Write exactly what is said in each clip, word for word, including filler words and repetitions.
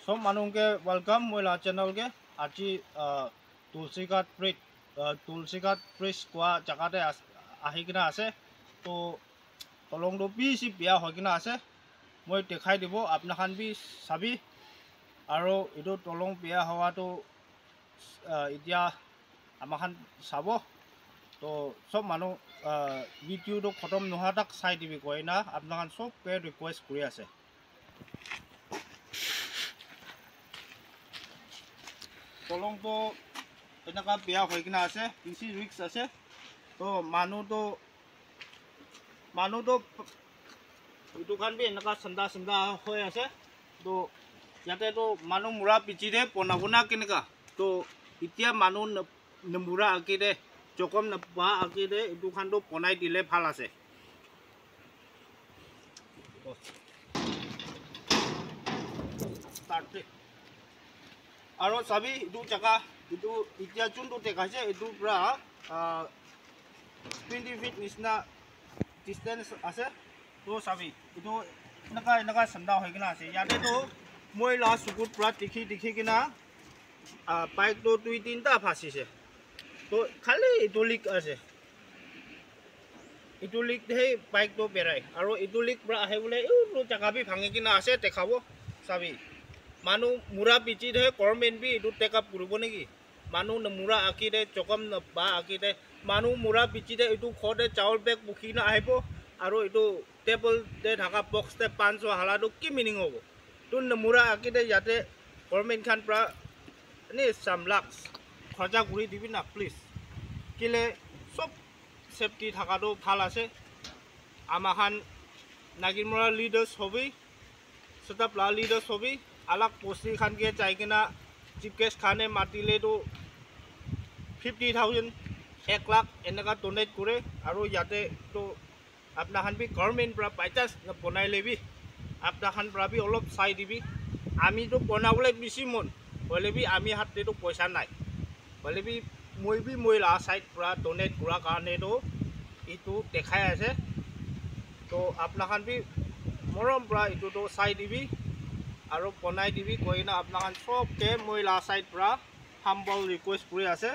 Sob manu ke welcome moi la channel ke. Aji, ah, Tulsi Ghat Bridge, ah, Tulsi Ghat Bridge kua jaga te as-, ahi kena ase. To tolong to bishi bia hoi kena ase. Moi dekhai dibo, apna khan bi sabi. Aro etu tolong bia howa to, ah, etia ama khan sabo. To sob manu, ah, video to khotom noha tak sai dibi koi na apna khan sob ke request kuri ase. Tolong to enaka bia hoi kena ase, bishi risk ase. To manu to, manu to etu khan bi enaka sanda sanda hoi ase. To yate to manu mura piche te bona bona keneka. To etia manu na-, namura age te, jokhom napa age te etu khan to bonai dile bhal ase. Start de. Aro sabi, etu jaga, etu etia juntu dekha ase, etu pra, ah, twenty feet nisna distance ase. To sabi, etu enaka, enaka sanda hoi kena ase. Yate to moi la sukut pra dikhi, dikhi kena, ah, bike to dui tinta phasise. To khali etu leak ase. Etu leak te bike to berai. Aro etu leak pra ahi bole, etu jaga bi bhangi kena ase, dekhabo. Sabi. Manu mura piche te government bi etu take up kuribo neki? Manu na mura age te, jokhom napa age te, manu mura piche te etu ghor te chawal bag bukhi na ahibo. Aro etu table te thaka box te panch so hala to ki meaning hobo? Tun namura age te yate government khan pra ni some lakhs kharcha kuri dibi na, please. Kile sob safety thaka to bhal ase. Ama khan Naginmara leaders hobi, setup la leaders hobi, alag bosti khan ke jai kena chief guest khan e matile to fifty thousand, ek lakh enaka donate kore, aro yate to apna khan bi government pra by chance na bonai le bi, apna khan pra bi olop sai dibi. Ami to bonabole bishi mon, hoile bi ami hat te to poisa nai. Hoile bi moi bi moi la side pra donate kura karne to etu dekhai ase. To apna khan bi morom pra etu to sai dibi aro bonai dibi koina apna khan sob ke moi la side pra humble request kuri ase.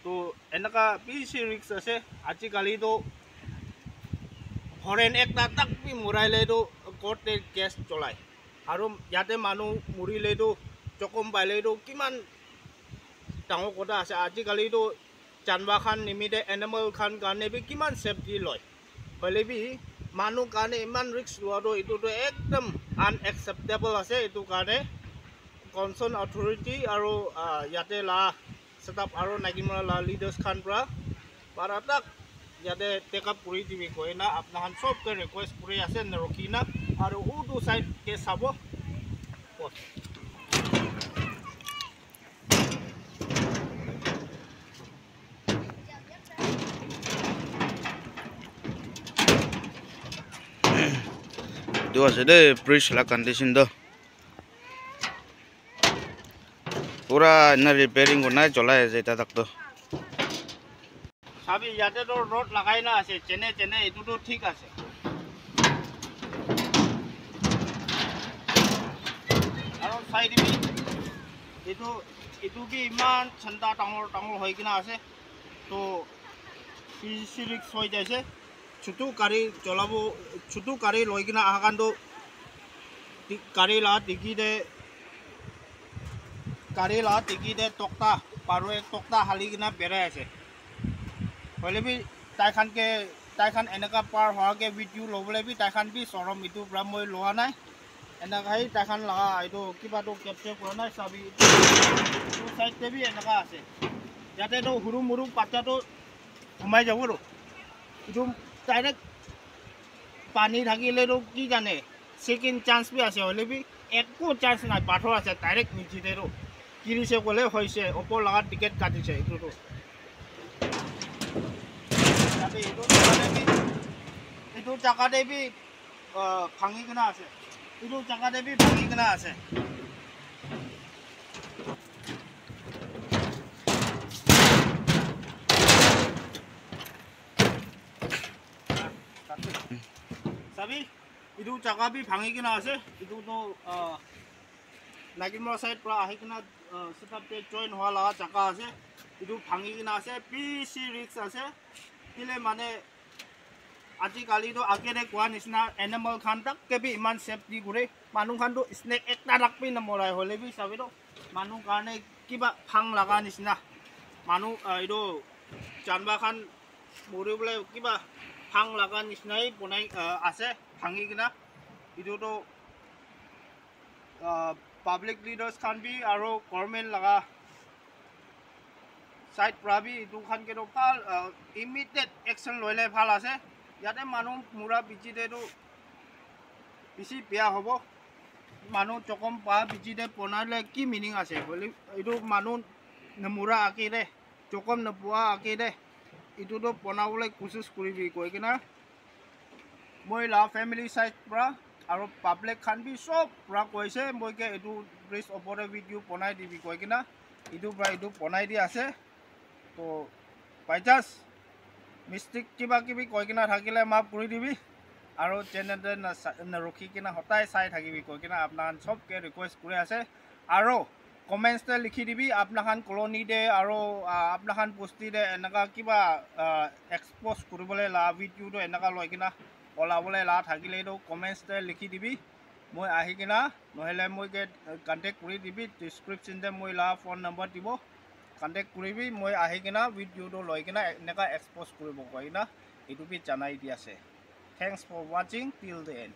To enaka bishi risk ase. Ajikali to foreign ekta tak bi murai le to court te case cholai. Aro yate manu muri le to jokhom pai le to kiman dangor kotha ase. Ajikali to janwar khan nimite animal khan karne bi kiman safety loi. Hoile bi manu karne iman risk lua to etu to ekdam unacceptable ase. Etu karne concern authority aro, ah, yate la setup aro Naginmara la leaders khan pra para tak yate take up kuri dibi koina apna khan sob ke request kuri ase, narukhi na aro utu side ke sabo. Etu ase de bridge la condition to. Pura ena repairing kurina cholai ase eta tak to. Sabi, yate to rod lagai na ase, chene chene, etu to thik ase. Aro side bi, etu, etu bi iman chanda dangor dangor hoi kena ase. To, bishi risk hoi jaise. Chutu gari cholabo, chutu gari loi kena aha khan to, di-, gari la digi te, gari la digi te tokta, parwe tokta hali kena berai ase. Hoile bi tai khan ke, tai khan eneka par hoa ke video lobole bi tai khan bi sorom, etu pra moi loa nai. Eneka hi tai khan laga etu kiba tu capture kura nai sabi. Etu side te bi eneka ase. Yate tu huru muru patta tu humai jabo ro. Etu direct pani thakile tu ki jane, second chance bi ase, hoile bi ekko chance nai, pathor ase, direct niche te tu. Girise kole hoise, opor laga ticket katise etu tu. Yate etu jagate bi, etu jagate bi ah, bhangi kena ase. Etu jaga te bi bhangi kena ase. Sabi, etu jaga bi bhangi kena ase. Etu to, ah, Naginmora side pra ahi kena, uh, setup te join hoa laga jaka ase. Etu bhangi kena ase, bishi risk ase. Kile mane, ajikali toh age te koa nishina animal khan tak ke bi iman safety kure. Manu khan toh snake ekta tak bi namorai, hole bi sabi toh manu karne kiba phang laga nishina. Manu, uh, etu janwa khan mori bole kiba phang laga nishina hi bonai, uh, ase bhangi kena. Etu toh, uh, public leaders khan bi aro government laga side pra bi etu khan ke toh bhal, uh, immediate action loile bhal ase. Yate manu mura bichi te toh bishi beya hobo. Manu jokhom pa bichi te bonai le ki meaning ase? Hoile etu manu namura age te, jokhom napoa age te, etu toh bonabole kosis kuribi koi kena moi la family side pra aro public khan bi sob pra koise, moi ke etu bridge opor te video bonai dibi koi kena etu pra etu bonai di ase. To by chance mistake kiba kibi koi kena thakile maaf kuri dibi, aro channel te na sa-, na rukhi kena hotai sai thakibi koi kena apna khan sob ke request kuri ase. Aro comments te likhi dibi apna khan colony te aro, ah, apna khan bosti te enaka kiba, ah, expose kuribole la video toh enaka loi kena olabole la thakile toh comments te likhi dibi. Moi ahi kena nohole moi ke contact kuri dibi, description te moi la phone number dibo, contact kuribi, moi ahi kena video toh loi kena enaka expose kuribo koi kena etu bi janai di ase. Thanks for watching till the end.